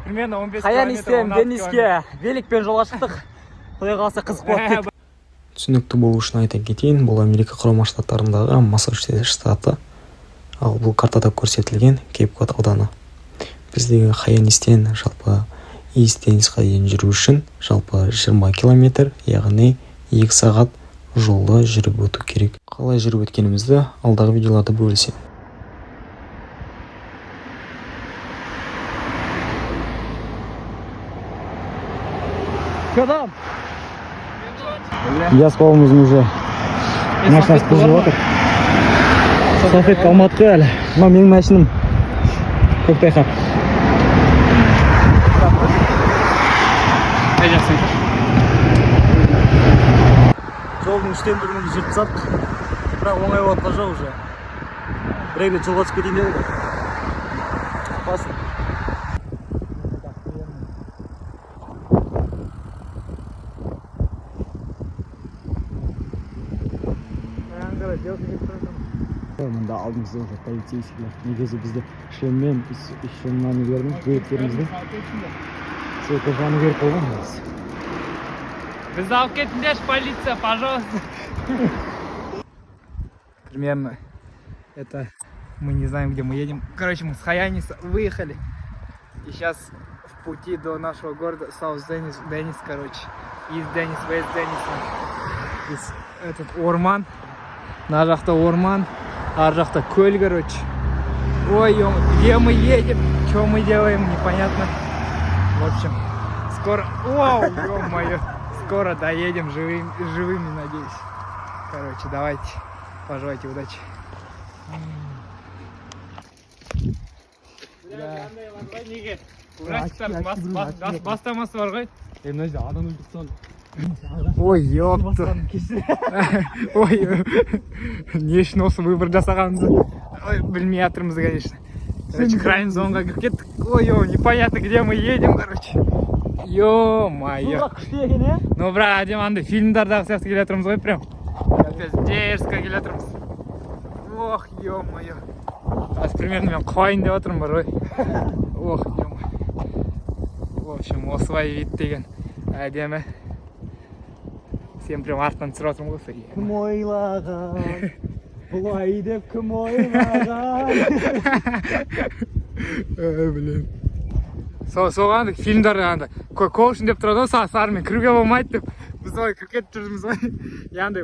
Примерно 15 Хаянистен километр, 16 Дениске великпен жолға шықтық. Құдай қаласа, қызық болады деп. Түсінікті болу үшін айта кетейін, бұл Америка Құрама Штаттарындағы Массачусетс штаты, ал бұл картада көрсетілген Кейп Код ауданы. Біздегі Хайанистен жалпы Ист Денисқа дейін жүру үшін жалпы 20 километр, яғни 2 сағат жолды жүріп өту керек. Қалай жүріп өткенімізді алдағы видеоларда бөлісемін. Че там? Диас бауырымыздың уже машинасы бұзылып жатыр. Салфетка алмадық қой әлі. Мынау менің машинам, көктайғақ. Жолдың үштен бірін жүріп тастадық, бірақ оңай болып жатқан жоқ уже. Бір екі рет жолға түсіп кетейін деді ғой. Опасно. Мында алдымызда уже полицейскийлер. Негізі бізде шлеммен, еще мынаны бердім, жилеттерімізді цветі жану керек болған негізі. Бізді алып кетіңдерші, полиция, пожалуйста. Примерно это мы не знаем, где мы едем. Короче, мы с Хаяниса выехали. И сейчас в пути до нашего города Саус Денис, Денис, короче. Ист Денис, Вест Денис. Здесь этот орман. Мына жақта орман, ар жақта көл, короче. Ой, ё, где мы едем, что мы делаем, непонятно. В общем, скоро. Вау, ё-моё. Скоро доедем живыми, надеюсь. Короче, давайте. Пожелайте удачи. Неге? Ужастиктардың бастамасы бар ғой. Е, мына жерде адам өлтіріп тастаған. Ой, ёпта. Ой, не үшін осы выбор жасағанымызды, ой, білмей жатырмыз, конечно. Короче, крайм зонаға кіріп кеттік. Ой, ё, непонятно, где мы едем, короче. Ё-моё. Күшті екен, иә. Ну, бірақ әдемі, андай фильмдардағы сияқты келе жатырмыз ғой, прям. Капец, дерзко келе жатырмыз. Ох, ё-моё. Қазір примерно мен құлайын деп жатырмын бар ғой. Ох, ё-моё. В общем, осылай вид деген әдемі. Сен прям артынан түсіріп жатырмын ғой сол. Кім ойлаған бұлай деп, кім ойлаған? Ой, блин. Соған фильмдарда андай caution деп тұрады ғой, сарымен кіруге болмайды деп. Біз солай кіріп кетіп жүрміз ғой. И андай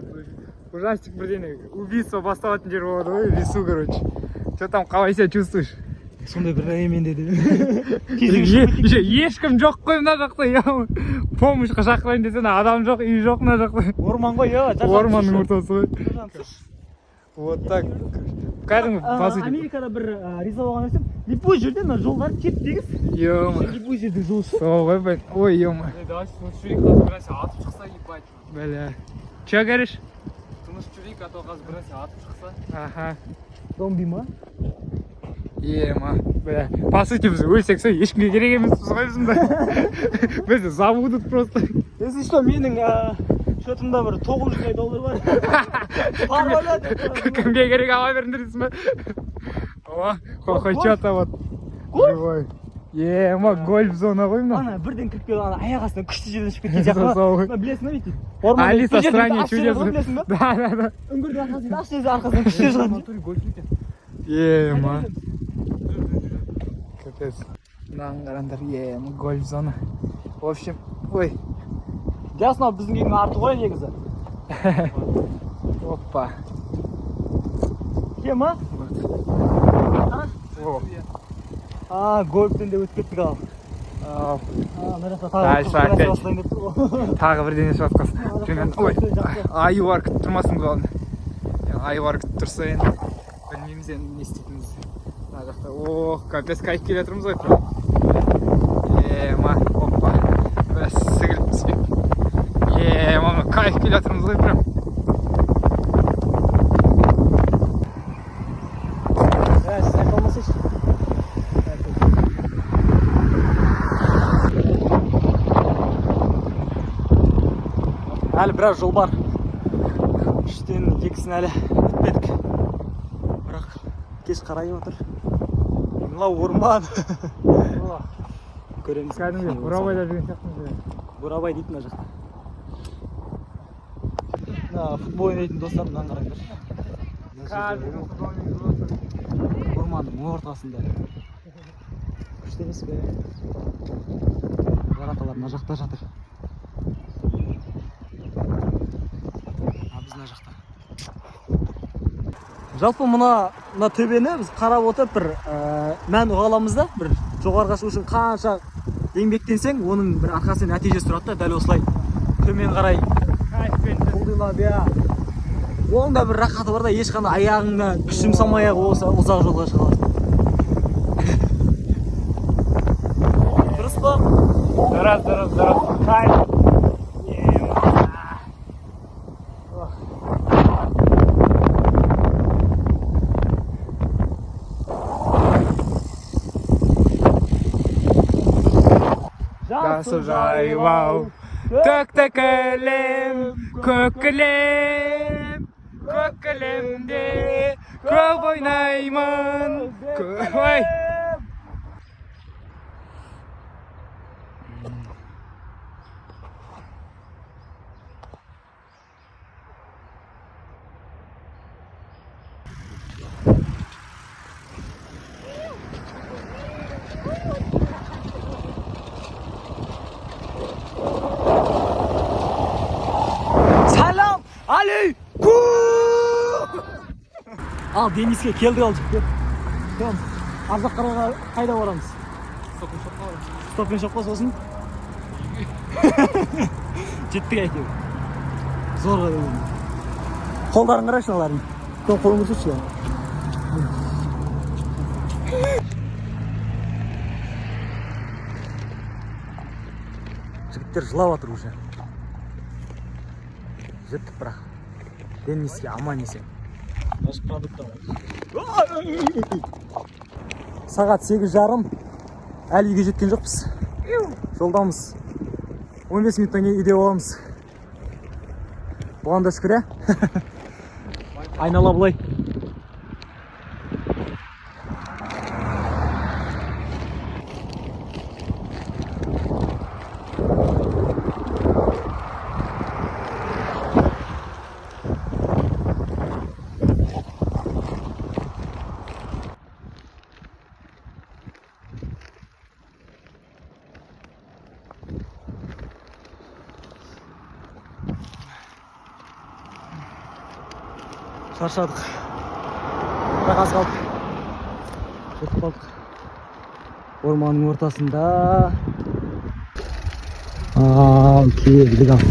ужастик бірдеңе, убийство басталатын жер болады ғой, в лесу, короче. Че там, қалай себя чувствуешь? Сондай бір менде де. Еще ешкім жоқ қой мына жақта, я помощьқа шақырайын десең, адам жоқ, үй жоқ мына жақта. Орман ғой, иә. Орманның ортасы ғой. Вот так. Кәдімгі, по сути. Америкада бір риза болған нәрсем, любой жерде мына жолдар теп тегіс. Ё-моё. Любой жерде жол ше. Сол ғой, блин. Ой, ё-моё. Давайте тыныш жүрейік, қазір бір нәрсе атып шықса, ебать. Бля. Че говоришь? Тыныш жүрейік, а то қазір бір нәрсе атып шықса. Аха. Зомби ма? Ема, бля. По сути, біз өлсек, сол ешкімге керек емеспіз ғой біз мында. Бізді забудут просто. Если что, менің счетымда бір 900 доллар бар. Пароль. Кімге керек, ала беріңдер дейсің ба? О, хоть что-то вот. Живой. Ема, гольф зона ғой мынау. Ана бірден кіріп келіп, ана аяқ астынан күшті жерден шығып кеткен сияқты. Сол ғой. Мына білесің ба, бүйтіп Алиса в стране чудес. Білесің ба? Да. Үңгірдің арқасынан аш жерде, арқасынан күшті жер шығады. Ема. Капец. Мынаны қараңдар, ема, гольф зона. В общем, ой, Диас, мынау біздің үйдің арты ғой негізі. Опа. Кем а? О, А, гольфтен де өтіп кеттік ал. ау. А, мына жақта Дальше тағы бір нәрсе опять. бастайын деп тұр ғой. Тағы бірдеңе шығып жатқан. Примерно, ой, аюлар күтіп тұрмасын, главное. Аюлар күтіп тұрса, енді білмейміз енді не істейтінімізді. Мына жақта, ох, капец, кайф келе жатырмыз ғой прям. Ема, опа. Бля, сігіліп түспей. Ема, мына кайф келе жатырмыз ғой прям. Ә, сіз айта алмасайшы. Әлі біраз жол бар. Үштен екісін әлі өтпедік. Бірақ кеш қарайып отыр. Мынау орман. Көреміз. Кәдімгі Бурабайда жүрген сияқтымыз. Бурабай дейді мына жақта. Мына футбол ойнайтын достар, мынаны қараңдаршы. Мына жерде орманның ортасында. Күшті емес пе? Жараталар мына жақта жатыр. А біз мына жақта. Жалпы мына төбені біз қарап отырып бір мән ұға аламыз да, бір жоғарыға шығу үшін қанша еңбектенсең, оның бір арқасында нәтижесі тұрады да, дәл осылай төмен қарай құлдилап, иә. Оның да бір рахаты бар да, ешқандай аяғыңа күш жұмсамай ақ осы ұзақ жолға шыға аласың. Дұрыс па? Дұрыс, дұрыс, дұрыс. Кайф. Жасыл жайлау, төкті кілем, көк кілем, көк кілемде көп ойнаймын. Ой! Салам алейкум! Ал Дениске келдік, ал жігіттер. Кім? Ар жаққа қарай қайда барамыз? Стоп Шопқа, сосын? Жеттік әйтеуір. Зорға деген. Қолдарын қарашы мыналардың. Кім, қолын көрсетші. Жігіттер жылап жатыр уже. Жеттік бірақ. Дениске аман есен. Сағат 8:30. Әлі үйге жеткен жоқпыз. Жолдамыз. 15 минуттан кейін үйде боламыз. Бұған да шүкір, иә? Айнала былай. Шаршадық. Бірақ аз қалдық. Жетіп қалдық. Орманның ортасында. Ал, келдік, ал.